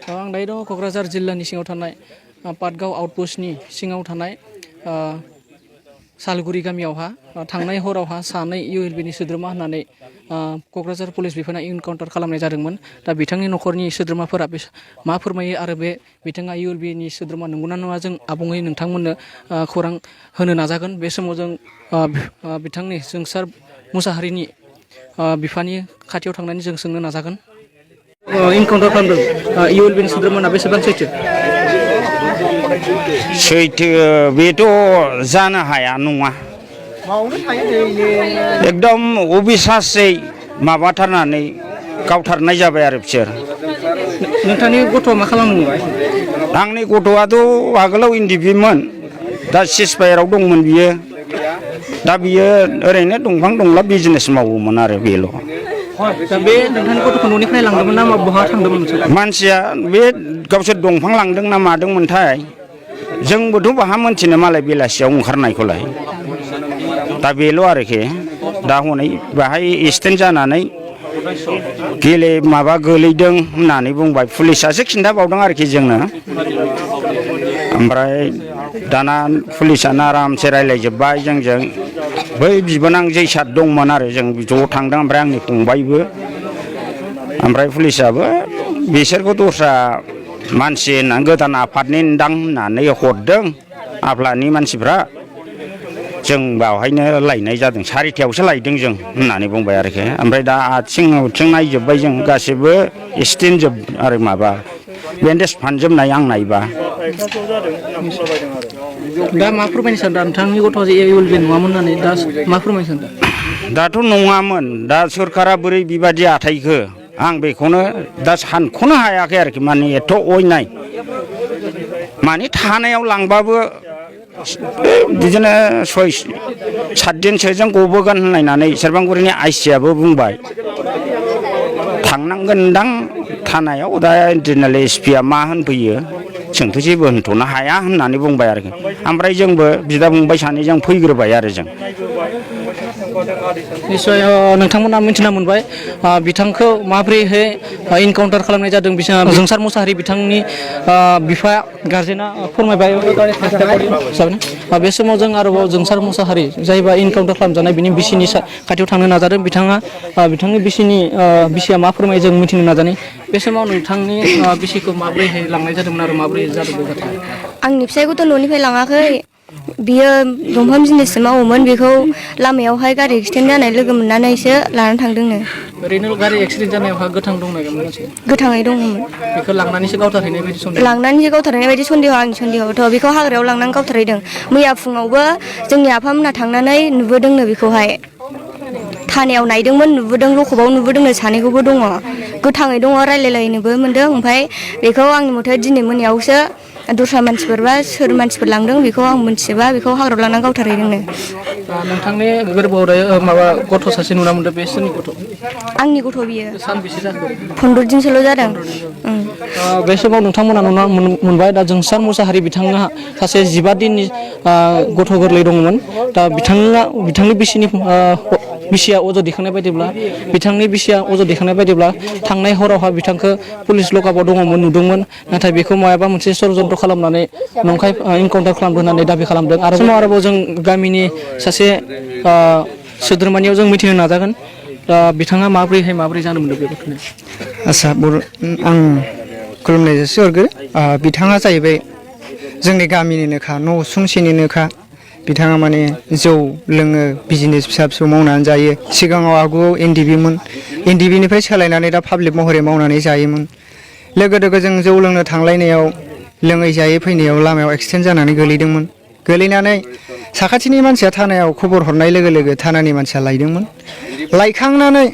आं दायो दङ क'क्राझार जिल्लानि सिङाव थानाय पाटगाव आउटपस्टनि सिङाव थानाय सालगुरि गामियावहा थांनाय हरावहा सानै इउएलबिनि सोद्रोमा होननानै क'क्राझार पुलिस बिफाना इनकाउन्टार खालामनाय जादोंमोन। दा बिथांनि न'खरनि सोद्रोमाफोरा मा फोरमायो आरो बे बिथाङा इउएलबिनि सोद्रोमा नंगौना नङा जों आबुङै नोंथांमोननो खौरां होनो नाजागोन। बे समाव जों बिथांनि जोंसार मुसाहारिनि बिफानि खाथियाव थांनानै जों सोंनो नाजागोन। इनकाउन्टार खालामदों इउएलबिनि सोद्रोमाना बेसेबां सैथो? सैथो बेथ' जानो हाया नङा। एकदम अबिसासै माबाथारनानै गावथारनाय जाबाय आरो बिसोर। नोंथांनि गथ'आ मा खालामोमोन? आंनि गथ'आथ' आगोलाव इन्डिभिमोन, दा सिजफायाराव दंमोन बियो। दा बियो ओरैनो दंफां दंला बिजनेस मावोमोन आरो बेल'। दा बे नोंथांनि गथ'खौ न'निफ्राय लांदोंमोन ना बहा थांदोंमोन? मानसिया बे गावसोर दंफां लांदों ना मादोंमोनथाय, जोंबोथ' बाहा मोनथिनो मालाय बेलासियाव ओंखारनायखौलाय। दा बेल' आरोखि दा हनै बाहाय एक्सिडेन्ट जानानै गोलैदों होननानै बुंबाय, पुलिसासो खिन्थाबावदों आरोखि जोंनो। ओमफ्राय दाना पुलिसानो आरामसे रायज्लायजोब्बाय जोंजों। बै बिबोनां जैसार दंमोन आरो जों ज' थांदों, ओमफ्राय आंनि फंबायबो। ओमफ्राय पुलिसाबो बिसोरखौ दस्रा मानसि होननानै गोदान आफादनि दां होननानै हरदों आफ्लानि मानसिफ्रा। जों बावहायनो लायनाय जादों, 4थायावसो लायदों जों होननानै बुंबाय आरोखि। ओमफ्राय दा आथिं उथिं नायजोब्बाय जों, गासैबो एक्सिडेन्ट जोब आरो माबा बेन्डेज फानजोबनाय आं नायबा। दा मा फोरमायनो सानदों नोंथांनि गथ'आ जे इउएलबि नङामोन होननानै दा मा फोरमायनो सानदों? दाथ' नङामोन, दा सोरखारा बोरै बेबादि आथायखो आं बेखौनो दा सानख'नो हायाखै आरोखि। माने एथ' अयनाय, माने थानायाव लांबाबो बिदिनो 6-7 दिनसोजों गबोगोन होनलायनानै सेरफांगुरिनि आइसियाबो बुंबाय। थांनांगोनदां थानायाव, दा इन्टारनेल एसपिआ मा होनफैयो जोंथ' जेबो होनथ'नो हाया होननानै बुंबाय आरोखि। ओमफ्राय जोंबो बिदा फंबाय सानैजों फैग्रोबाय आरो जों। निस्सय नोंथांमोना मिथिना मोनबाय बिथांखौ माबोरैहाय इनकाउन्टार खालामनाय जादों। जोंसार मुसाहारि बिथांनि बिफा गार्जेना फोरमायबाय। बे समाव जों आरोबाव जोंसार मुसाहारि जायबा इनकाउन्टार खालामजानाय बिनि बिसिनि खाथियाव थांनो नाजादों। बिथांनि बिसिया मा फोरमायो जों मिथिनो नाजानाय। बे समाव नोंथांनि बिसिखौ माबोरैहाय लांनाय जादोंमोन आरो माबोरै जादों बे जाथाया? आंनि फिसायखौथ' न'निफ्राय लाङाखै, बियो दंफां बिजनेससो मावोमोन। बेखौ लामायावहाय गारि एक्सिडेन्ट जानाय लोगो मोननानैसो लानानै थांदोंनो। ओरैनो गारि एक्सिडेन्ट जानायावहा गोथां दंना गैयामोन? गोथाङै दंमोन। बेखौ लांनानैसो गावथारहैनाय बायदि सन्देह? लांनानैसो गावथारहैनाय बायदि सन्देह। आंनि सन्देहआवथ' बेखौ हाग्रायाव लांनानै गावथारहैदों। मैया फुङावबो जोंनि आफामोनहा थांनानै नुबोदोंनो बेखौहाय। थानायाव नायदोंमोन, नुबोदों, लखबाव नुबोदोंनो। सानैखौबो दङ, गोथाङै दङ, रायलायलायनोबो मोनदों। ओमफ्राय बेखौ आंनि मथे दिनै मोनायावसो दस्रा मानसिफोर बा सोर मानसिफोर लांदों बेखौ आं मिथिजोबा, बेखौ हाग्रायाव लांनानै गावथारहैदोंनो। नोंथांनि गोरबोआव दायो माबा गथ' सासे नुना मोनदों, बे सोरनि गथ'? आंनि गथ' बियो। सानबेसे जाखो? 15 दिनसोल' जादों। बे समाव नोंथांमोना नुना मोनबाय दा जोंसार मुसाहारि बिथाङा सासे 15 दिननि गथ' गोरलै दंमोन। दा बिथांनि बिसिया अजद दैखांनाय बायदिब्ला थांनाय हरावहा बिथांखौ पुलिस लकआपआव दङमोन, नुदोंमोन। नाथाय बेखौ मायाबा मोनसे षड़यन्त्र खालामनानै नंखाय इनकाउन्टार खालामदों होननानै दाबि खालामदों। आरोबाव जों गामिनि सासे सोद्रोमानियाव जों मिथिनो नाजागोन बिथाङा माबोरै जानो मोनदों बे गथ'नि। आच्चा, आं खुलुमनाय जासिहरगोन। बिथाङा जाहैबाय जोंनि गामिनिनोखा, न' उसुंसेनिनोखा। बिथाङा माने जौ लोङो, बिजनेस फिसा फिसौ मावनानै जायो। सिगाङाव आगुआव एनडिबिनिफ्राय सोलायनानै दा पाब्लिक महरै मावनानै जायोमोन। लोगो दोगो जों जौ लोंनो थांलायनायाव लोङै जायै फैनायाव लामायाव एक्सिडेन्ट जानानै गोलैदोंमोन। गोलैनानै साखाथिनि मानसिया थानायाव खबर हरनाय लोगो लोगो थानानि मानसिया लायदोंमोन। लायखांनानै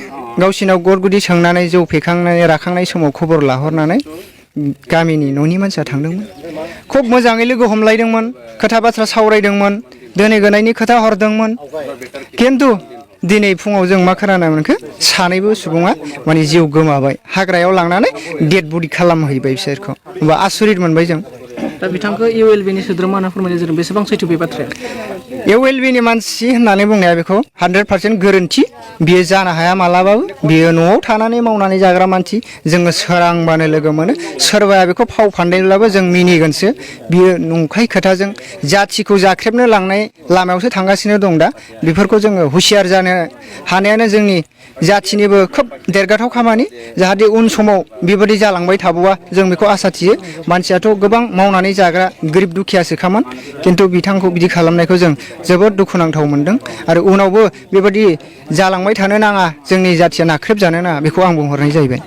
गावसिनाव गद गुदि सोंनानै जौ फेखांनानै राखांनाय समाव खबर लाहरनानै गामिनि न'नि मानसिया थांदोंमोन। खुब मोजाङै लोगो हमलायदोंमोन, खोथा बाथ्रा सावरायदोंमन, दोनै गोनायनि खोथा हरदोंमोन। खिन्थु दिनै फुङाव जों मा खोनानो मोनखो, सानैबो सुबुङा माने जिउ गोमाबाय। हाग्रायाव लांनानै डेड बडि खालामहैबाय बिसोरखौ। होमबा आसरित मोनबाय जों। दा बिथांखौ इउएलबिनि सोद्रोमा होनना फोरमायनाय जादों, बेसेबां सैथो बे बाथ्राया? इउएलबिनि मानसि होननानै बुंनाया बेखौ 100% गोरोन्थि बियो जानो हाया मालाबाबो बियो न'आव थानानै मावनानै जाग्रा मानसि जोङो सोरांबानो लोगो मोनो सोरबाया बेखौ फाव फान्दायब्लाबो जों मिनिगोनसो बियो नंखाय खोथाजों जाथिखौ जाख्रेबनो लांनाय लामायावसो थांगासिनो दं दा बेफोरखौ जोङो हुसियार जानो हानायानो जोंनि जाथिनिबो खोब देरगाथाव खामानि जाहाथे उन समाव बेबायदि जालांबाय थाबावा जों बेखौ आसा थियो मानसियाथ' गोबां मावनानै जाग्रा गोरिब दुखियासोखामोन खिन्थु बिथांखौ बिदि खालामनायखौ जों जोबोद दुखुनांथाव मोनदों आरो उनावबो बेबायदि जालांबाय थानो नाङा जोंनि जाथिया नाख्रेबजानो नाङा बेखौ आं बुंहरनाय जाहैबाय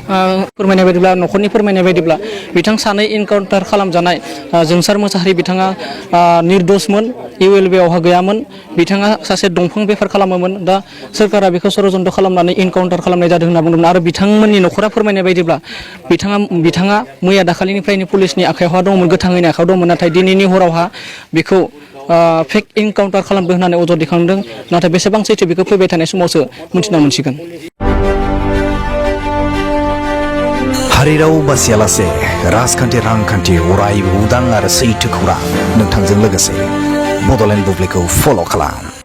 फोरमायनाय बायदिब्ला न'खरनि फोरमायनाय बायदिब्ला बिथां सानै इनकाउन्टार खालामजानाय जोंसार मोसाहारि बिथाङा निर्दोषमोन इउएलबिआवहा गैयामोन बिथाङा सासे दंफां बेफार खालामोमोन दा सोरखारा बेखौ षड़यन्त्र खालामनानै इनकाउन्टार खालामनाय जादों होनना बुंदोंमोन आरो बिथांमोननि न'खरा फोरमायनाय बायदिब्ला बिथाङा मैया दाखालिनिफ्रायनो पुलिसनि आखायावहा दंमोन गोथाङैनि आखायाव दंमोन नाथाय दिनैनि हरावहा बेखौ फेक इनकाउन्टार खालामदों होननानै अजद दैखांदों नाथाय बेसेबां सैथो बेखौ फैबाय थानाय समावसो मिन्थिना मोनसिगोन हारिराव बासियालासे राजखान्थि रांखान्थि अरायबो उदां आरो सैथो खौरां नोंथांजों लोगोसे बड'लेण्ड बुब्लिखौ फल' खालाम।